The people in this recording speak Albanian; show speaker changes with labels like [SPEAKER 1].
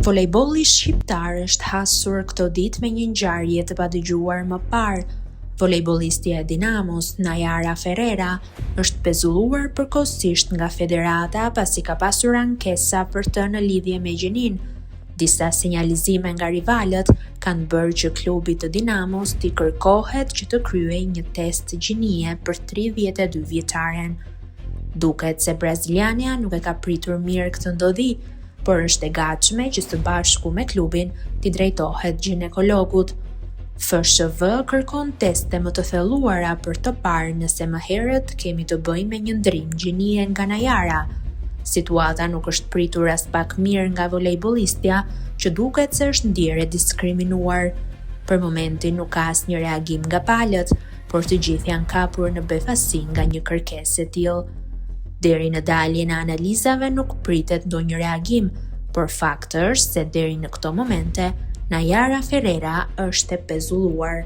[SPEAKER 1] Volejbolli shqiptar është hasur këto ditë me një ngjarje të padëgjuar më parë. Volejbollistja e Dinamos, Nayara Ferreira, është pezulluar përkohësisht nga federata pasi ka pasur ankesa për të në lidhje me gjininë. Disa sinjalizime nga rivalët kanë bërë që klubit të Dinamos t'i kërkohet që të kryejë një test gjinie për 32 vjeçaren. Duket se braziliania nuk e ka pritur mirë këtë ndodhi, por është e gatshme që së bashku me klubin t'i drejtohet gjinekologut. FSHV kërkon teste më të thelluara për të parë nëse më herët kemi të bëjmë me një ndërrim gjinie nga Nayara. Situata nuk është pritur aspak mirë nga volejbollistja, që duket se është ndjerë e diskriminuar. Për momentin nuk ka asnjë reagim nga palët, por të gjithë janë kapur në befasi nga një kërkesë e tillë. Deri në daljen e analizave nuk pritet ndonjë reagim, por fakt është se deri në këto momente Nayara Ferreira është e pezulluar.